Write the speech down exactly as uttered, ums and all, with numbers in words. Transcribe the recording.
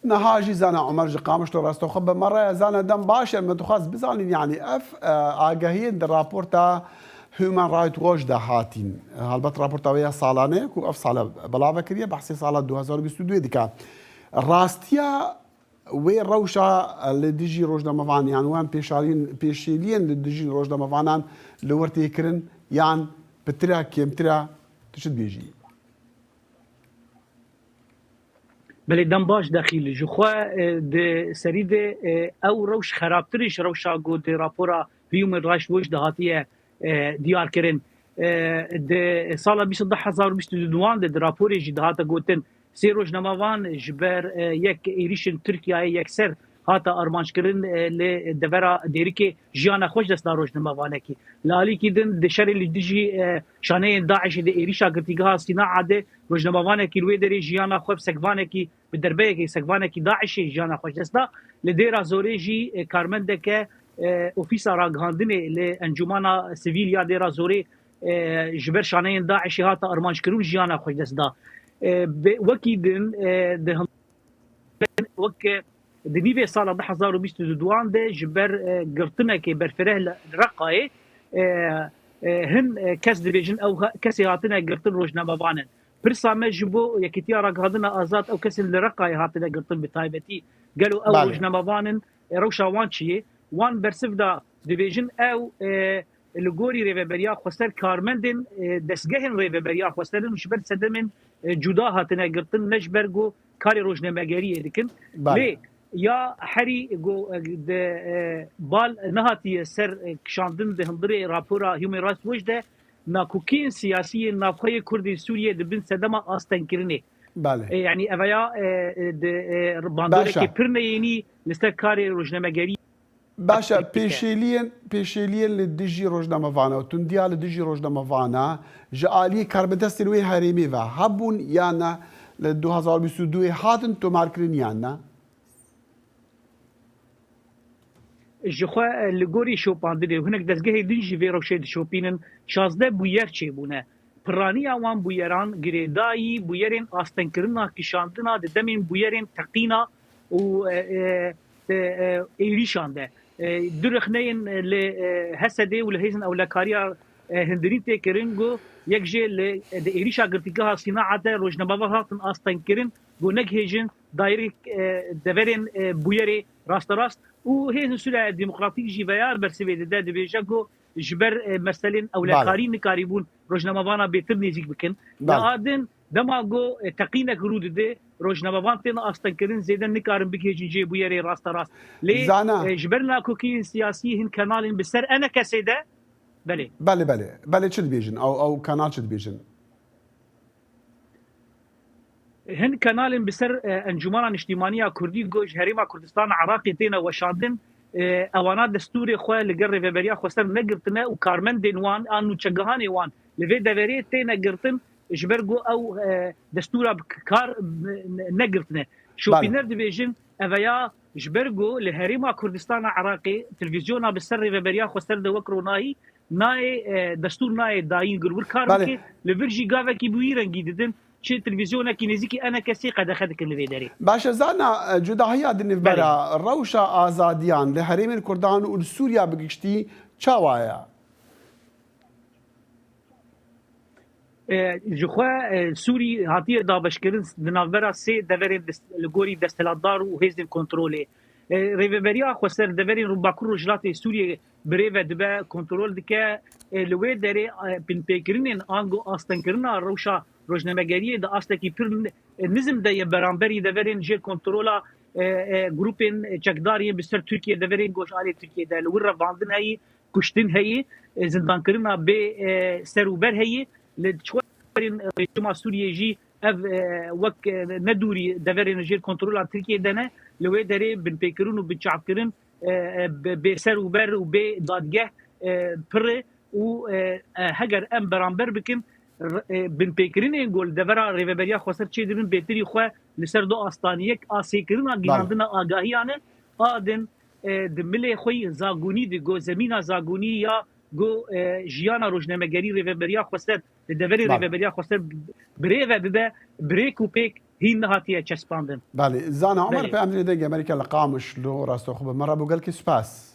Niha jî Zana Omer ji Qamişlo rastexwe bi me re ye. Zana, dem baş e, me dixwest bizanîn, yanî ev, e, agahiyên di raporta Human Rights Watch de hatîn. Helbet raporta wê ya salane ye ku ev sala belave kiriye, behsê sala du hezar û bîst û duyê dike. Rastiya wê rewşa li dijî rojnamevan yan wan pêşaliyên, pêşêliyên li dijî rojnamevanan li wir tê kirin yan pitir e, kêmtir e, tu çi dibêjî? Belê, dem baş dexîl. Ji xwe, e, di serî de, e, ew rewş xerabtir e ji rewşa ku di rapora Human Rights Watch de hatiye, e, diyar kirin. E, di sala bîst du hezar û bîst û duan de di raporê jî dihate gotin, sê rojnamevan ji ber, e, yek êrîşên Tirkiyeyê yekser hate armanckirin, e, li devera Dêrikê jiyana xwe ji dest da rojnamevanekî. Li alîkî din di şerê li dijî, e, şaneyên DAIŞê di êrîşa girtîgeha Sînaa de rojnamevanekî li wê derê jiyana xwe bi sekvanekî, bi derbeyekê sekvanekî DAIŞê jiyana xwe ji dest da. Li Dêra Zorê jî, e, karmendeke, e, ofîsa ragihandinê li Encûmana Sivîl ya Dêra Zorê, e, ji ber şaneyên DAIŞê hate armanckirin û jiyana xwe ji dest da. E, be-, wekî din, e, di hin-, wek di nîvê sala du hezar û bîst û duan de ji ber, e, girtinekê berfireh li Reqayê, e, e, hin, e, kes dibêjin ew ha-, kesê hatine girtin rojnamevan in. Pirsa me ji bo Yekîtiya Ragihandina Azad ew kesên li Reqayê hatine girtin bi taybetî, gelo ew Belê. rojnamevan in, e, rewşa wan çi ye? Wan bersiv da dibêjin ew, e, li gorî Rêveberiya Xweser karmendên, e, destgehên Rêveberiya Xweser in û ji ber sedemên, e, cuda hatine girtin, ne ji ber ku karê rojnamegeriyê dikin. Belê. Lê ya herî ku, e, de, e, bal nehatiye ser, e, kişandin di hundirê rapora Human Rights Watch de nakokiyên siyasî yên navxwe yê Kurdên Sûriyê di bin sedema astengkirinê. Belê. E, yanî eveya, e, e, di, e, bandoreke Baş e. pir neyênî li ser karê rojnamegerî Baş e, pêşêliyên, pêşêliyên li dijî rojnamevana û tundiya li dijî rojnamevana ji aliyê karbidestên wê herêmê ve hebûn yan ne, li du hezar bîst û duyê hatin tomarkirin yan ne? Ji xwe, e, li gorî şopandinê û hinek dezgehê din jî vê rewşê dişopînin, şazdeh bûyer çêbûne. Piraniya wan bûyeran girêdayî bûyerên astengkirina kişandina di demên bûyerên teqîna û, e, e, e, e, êrîşan de. E, du rexneyên li, e, Hesedê û li hêzên ewlekariya, e, hundirîn tê kirin ku yek jê li, e, di êrîşa girtîgeha Sînaa de rojnamevan hatin astengkirin ku negihêjin dayirê, e, deverên, e, bûyerê rasterast û Hêzên Sûriya Demokratîk jî veyar bersivê dide, dibêje ku ji ber, e, meselên Belê. ewlekarî nikarîbûn rojnamevana bêtir nêzîk bikin. Belê. Li a din dema ku, e, teqînek rû dide, rojnamevan tên astengkirin, zêde nikarin bigihêjin cihê bûyerê rasterast. Lê, Zana. e, ji ber nakokiyên siyasî hin kenalên bi ser enekesê de, belê. Belê, belê. Belê, çi dibêjin? Ew, ew kanal çi dibêjin? Hin kenalên bi ser, e, Encûmena Niştîmaniya Kurdî ku ji Herêma Kurdistana Iraqê têne weşandin, e, ewana destûrê xwe li gel Rêveberiya Xweser negirtine û karmendên wan an nûçegihanê wan li vê deverê têne girtin, ji ber ku ew, e, destûra bi kar, e, negirtine. Şopîner Belê. dibêjin, eveya ji ber ku li Herêma Kurdistana Iraqê televîzyona bi ser Rêveberiya Xweser de wek ronahî nayê, e, destûr nayê dayîn ku li wir kar Belê. bike, li vir jî gavekî bi wî rengî didin, çi televîzyonekî nêzîkî enekesê qedexe dikin li vê derê. Baş e, Zana, e, cudahiya di nivbera Belê. rewşa azadiyan li herêmên Kurdan û li Sûriya bi giştî çawa ye? E, ji xwe, e, Sûrî hatiye dabeşkirin di navbera sê deverên dest-, li gorî desthilatdar û hêzên kontrolê. E, Rêveberiya Xweser deverên Rû-, Bakur Rojhilatê Sûriyê bi rê ve dibe, kontrol dike. E, li wê derê, e, binpêkirinên ango astengkirina rewşa rojnamegeriyê di astekî pir, e, nizm de ye beramberî deverên jê kontrola, e, e, grûpên çekdar yên bi ser Tirkiyê, deverên ku ji alî Tirkiyê de li wir revandin heyî, kuştin heyî, e, zindankirina bê, e, ser û ber heyî. Li çiwarên rejîma Sûriyê jî ev, e, wek, e, ne dûrî deverên jêr kontrola Tirkiyê de ne, li wê derê binpêkirin û binçavkirin, e, e, bi, bê ser û ber û bê dadgeh, e, pir e û, e, e, heger em beramber bikin, r-, e, binpêkirinên ku li devera Rêveberiya Xweser çêdibin bêtirî xwe li ser du astaniyek a sêkirina Belê. gihînandina agahiyan e, a din, e, di milê xwe yî zagonî de, go zemîna zagonî ya go, e, jiyana rojnamegerî Rêveberiya Xweser, li deverê Belê. Rêveberiya Xweser bi rê ve bibe, bi rêk û pêk hîn nehatiye çespandin. Belê, Zana Omer, peyamdînê dengê Amerîka li Qamişlo rasto xwe bi me re bû, gelkî spas.